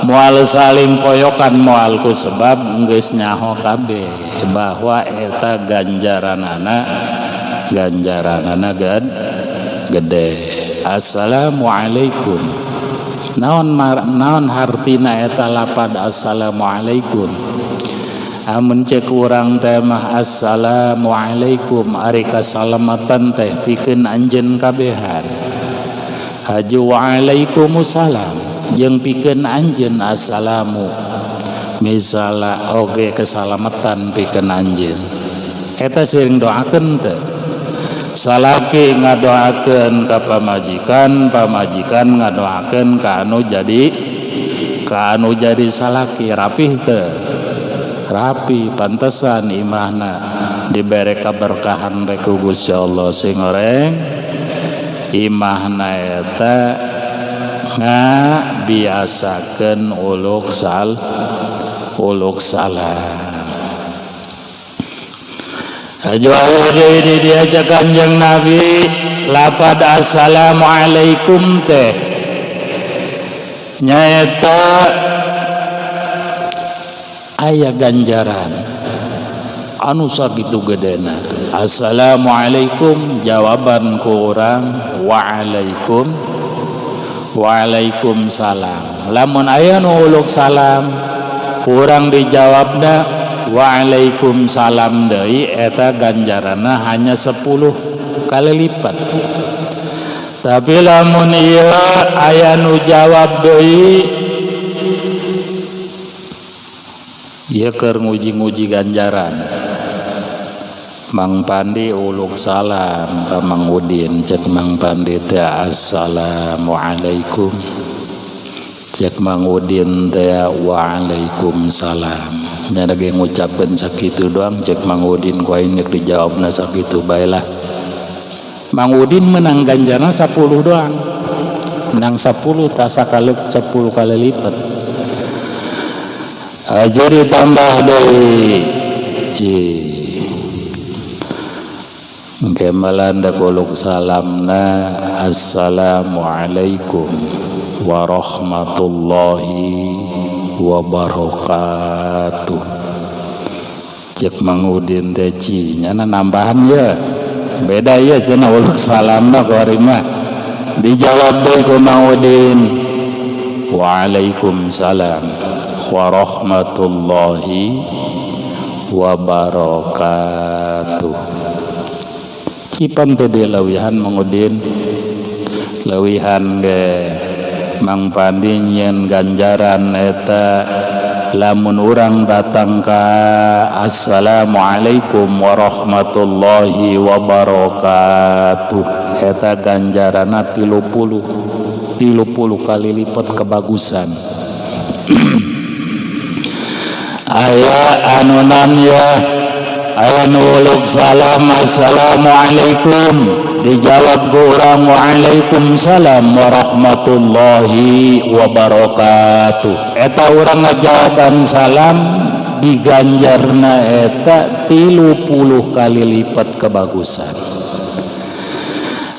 moal saling poyokan moal ku sebab geus nyaho kabeh bahwa eta ganjaranana ganjaranana gede. Assalamualaikum. Naon naon hartina eta lapad assalamualaikum? Amun cek urang teh mah assalamualaikum ari kasalamatan teh pikeun anjeun kabehan. Haju waalaikumsalam jeung pikeun anjeun assalamu. Misala oge kesalamatan pikeun anjeun. Eta sering doakeun teh. Salaki ngadoakeun ka pamajikan, pamajikan ngadoakeun ka anu jadi salaki, rapih teh. Rapi pantesan imahna dibere kaberkahan bae ku Gusti Allah sing oreng imahna eta ngabiasakeun uluk salam. Aju deui diajak Kanjeng Nabi lapad assalamualaikum teh nyaeta aya ganjaran anu sakitu gedena. Assalamualaikum jawaban ku urang waalaikum waalaikumsalam. Lamun aya nu uluk salam kurang dijawabna waalaikumsalam deui eta ganjaranna hanya 10 kali lipat. Tapi lamun ieu aya nu jawab deui ieu keur nguji-nguji ganjaran. Mang Pandi uluk salam ka Mang Udin, cek Mang Pandi teh assalamualaikum, cek Mang Udin teh waalaikumsalam. Nya ge ngucapkeun sakitu doang cek Mang Udin ku aing rek dijawabna sakitu bae lah. Mang Udin menang ganjaran 10 doang, menang 10 tah sakali 10 kali lipat. Aja ditambah deui kemalan da uluk salamna assalamualaikum warahmatullahi wabarakatuh. Cek Mang Udin teh nyana nambahan ya beda ya cenah uluk salamna ku ari mah. Dijawab deui ku Mang Udin waalaikumsalam warahmatullahi wabarakatuh. Cipan teh leuwihan Mang Udin, leuwihan ge Mang Pandi nyeun ganjaran eta lamun urang datang ka assalamualaikum warahmatullahi wabarakatuh eta ganjaranna 30 kali lipat kebagusan. Aya anu ya aya nu uluk salam assalamualaikum dijawab ku urang waalaikumsalam warahmatullahi wabarakatuh. Eta urang ngajawaban salam diganjarna eta 30 kali lipat kebagusan.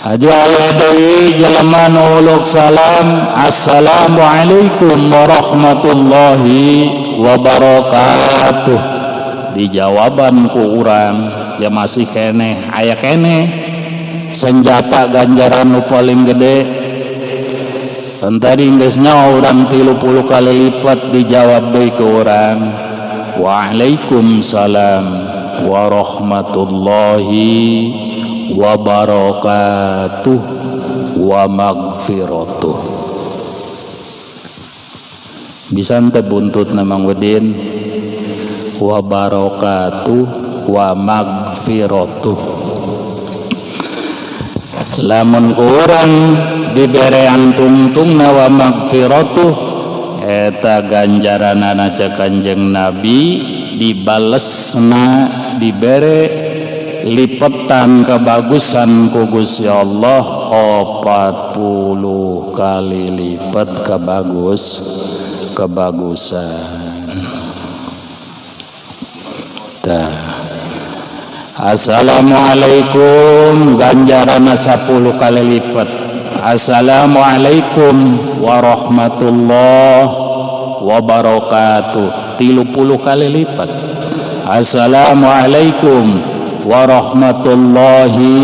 Aju aya deui jelema nu uluk salam assalamualaikum warahmatullahi wabarakatuh dijawaban ku urang ya masih keneh aya keneh senjata ganjaran nu paling gede. Kan tadi geus nyawa urang 30 kali lipat dijawab deui ku urang waalaikumsalam warahmatullahi wabarakatuh wa magfiratuh. Bisa teh buntutna Mang Udin wa barakatuh wa magfiratuh. Lamun kurang diberean tungtungna wa magfiratuh eta ganjaranana cek Kanjeng Nabi dibalesna dibere lipetan kebagusan ku Gusti Allah 40 kali lipat kebagusan. Tah. Assalamualaikum ganjaran 10 kali lipat. Assalamualaikum warahmatullahi wabarakatuh 30 kali lipat. Assalamualaikum warahmatullahi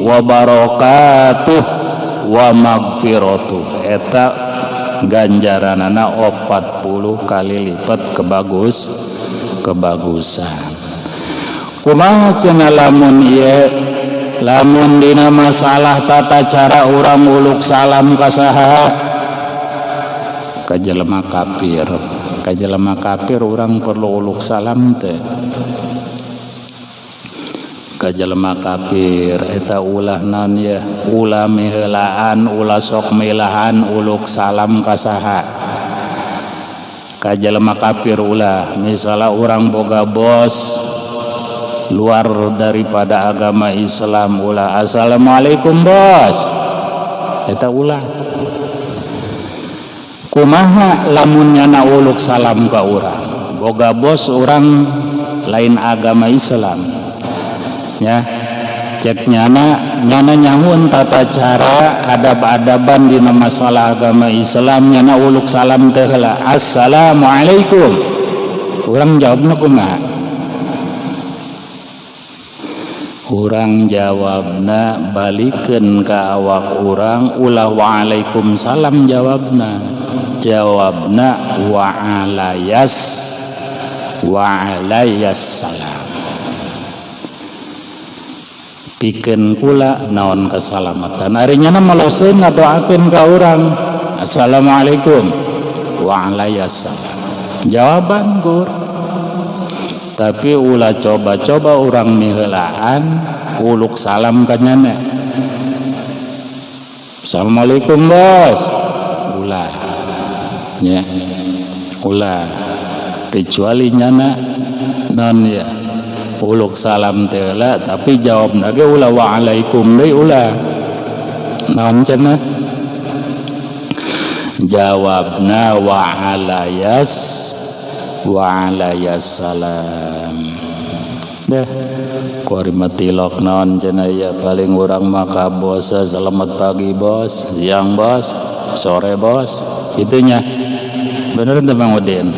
wabarakatuh wa magfiratuh, eta ganjaranana 40 kali lipat kebagusan. Kumaha cenah lamun ieu, lamun dina masalah tata cara urang uluk salam ka saha? Ka jelema kafir. Ka jelema kafir urang perlu uluk salam teh? Ka jelema kafir eta ulah naon ya, ulah miheulaan, ulah sok milahan uluk salam ka saha. Ka jelema kafir ulah. Misalnya urang boga bos luar daripada agama Islam, ulah assalamualaikum bos, eta ulah. Kumaha lamun nyana uluk salam ka urang, boga bos urang lain agama Islam ya, cek nyana, nyana nyangun tata cara adab-adaban dina masalah agama Islam, nyana uluk salam teh heula assalamualaikum, urang jawabna kumaha? Urang jawabna balikeun ka awak urang, ulah waalaikumsalam jawabna, jawabna wa'alayas wa'alayassalam. Pikeun kula naon keselamatan. Ari nyana maloseun ngadoakeun ka urang assalamualaikum wa'alayassalam, jawaban gur. Tapi ulah coba-coba urang miheulaan uluk salam ka nyana, assalamualaikum bos, ulah nya, ulah. Kecuali nyana non ya uluk salam teh heula, tapi jawabna ge ulah waalaikum deui, ulah. Naon cenah jawabna? Wa'alayas wa'alayassalam. Deh kuari tilok naon cenah ya, paling urang mah ka bos selamat pagi bos, siang bos, sore bos, itunya bener teh Mang Udin.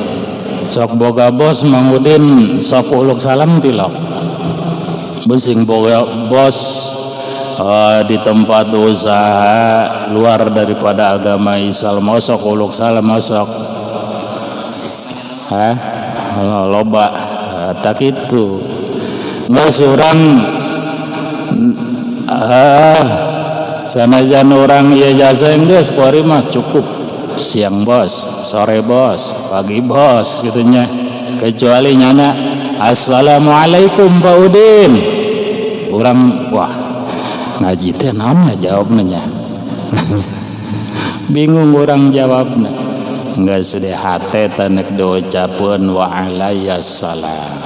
Sok boga bos Mang Udin sok uluk salam tilok, besing boga bos di tempat usaha luar daripada agama Islam sok uluk salam sok. Hah? Loba tak itu nggak orang sanajan orang ya jasa geus kuari mah cukup siang bos, sore bos, pagi bos gitunya. Kecuali nyana assalamualaikum Pak Udin, orang wah ngaji teh naon jawabnya nya. Bingung orang jawabna. Enggak sedih hate tanek diucapkeun wa'alayassalam.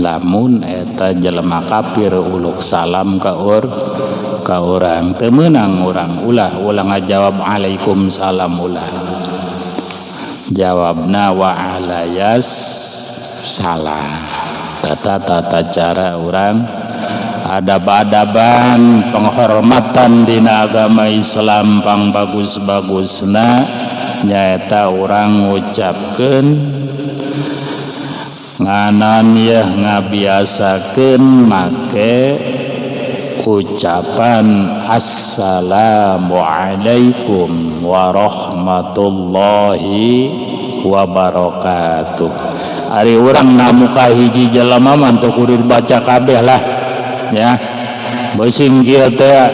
Lamun eta jelema kafir uluk salam ka ka urang teu meunang urang, ulah ulah ngajawab alaikumsalam, ulah. Jawabna wa'alayas salam. Tata tata cara urang adab-adaban penghormatan dina agama Islam pang bagus-bagusna nyaeta urang ngucapkeun nganan yeuh ngabiasakeun make ucapan assalamualaikum warahmatullahi wabarakatuh. Ari urang namu ka hiji jelema mah teu kudu dibaca kabeh lah ya, beusim kieu teh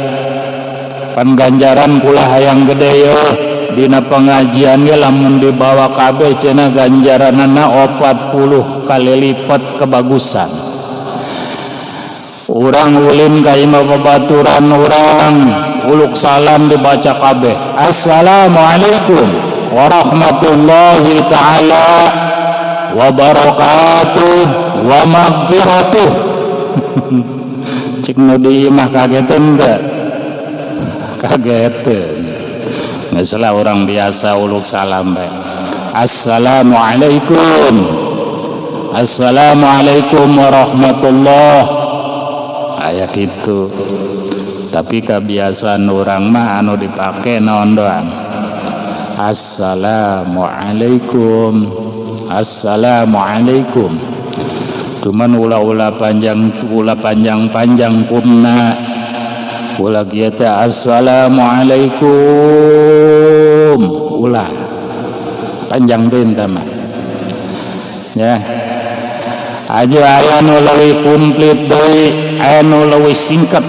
pan ganjaran kula hayang gede yeuh dina pengajian ge lamun dibawa kabeh cenah ganjaranana 40 kali lipat kebagusan. Urang ulin ka imah babaturan urang uluk salam dibaca kabeh assalamualaikum warahmatullahi taala wabarakatuh wa magfiratuh. Cik nu di imah kageteun teu? Kageteun. Nggak orang biasa uluk salam bae. Assalamualaikum. Assalamualaikum warahmatullahi Aya kitu. Tapi kebiasaan urang mah anu dipake naon doang? Assalamualaikum. Assalamualaikum. Cuman ulah-ulah panjang, ulah panjang-panjang kumna. Ulah kieu teh assalamualaikum. Ulah. Panjang teh mah. Ya. Aja aya nu leuwih komplit deui, aya nu leuwih singkat.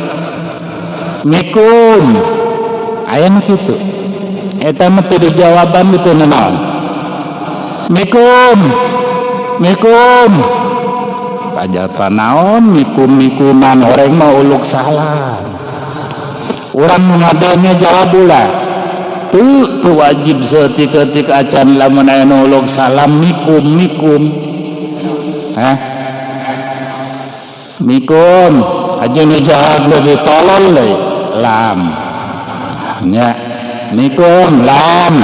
Mikum. Aya nu kitu. Eta mah teu dijawaban itu naon. Mikum. Mikum. Pajata naon mikum-mikuman orang mah uluk salam. Urang nu ngadenya jawab ulah. Teu teu wajib saeutik-eutik acan lamun aya nu uluk salam mikum mikum. Hah? Mikum. Aja nu jawab lebih tolol deui. Lam. Nya. Mikum lam.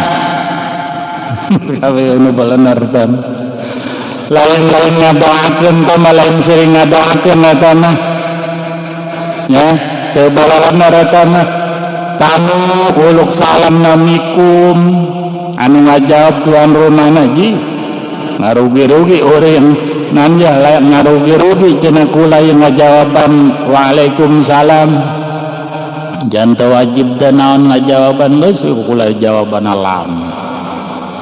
Kabeh nu balener tan. Lain-lain ngadoakeun teh mah lain sering ngadoakeun eta mah. Ya, teu balener eta mah. Tamu uluk salam namikum anu ngajawab tuan rumahna ji. Ngarugi-rugi urang nanja layak ngarugi-rugi cenah kula yang ngajawaban waalaikumsalam. Jangan wajib teh naon ngajawaban geus kula jawaban lam.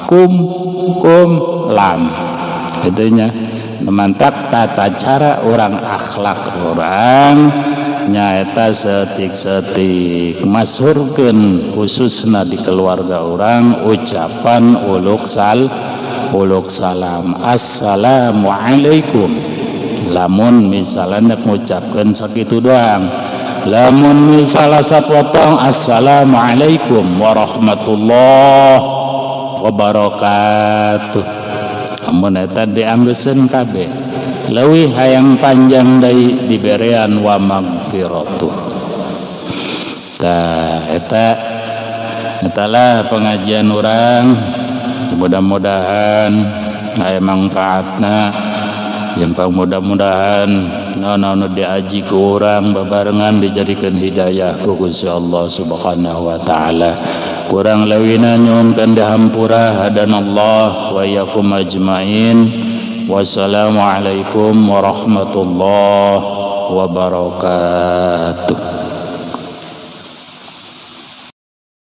Kum kum lam. Itunya mantak tata cara orang akhlak orang nyaeta setik-setik masyhurkeun khususna di keluarga orang ucapan uluk sal uluk salam assalamualaikum. Lamun misalnya nek ngucapkeun sakitu doang, lamun misalnya sapotong assalamualaikum warahmatullahi wabarakatuh. Amun eta dianggeuskeun kabeh leuwih hayang panjang deui diberean wa magfiratuh. Tah eta etalah pengajian urang, mudah-mudahan aya manfaatna, yang mudah-mudahan naon-naon diaji ku urang babarengan dijadikeun hidayah ku Gusti Allah Subhanahu wa taala. Kurang leuwihna nyuhunkeun dihampura hadanallah wa iyyakum ajmain. Wassalamualaikum warahmatullahi wabarakatuh.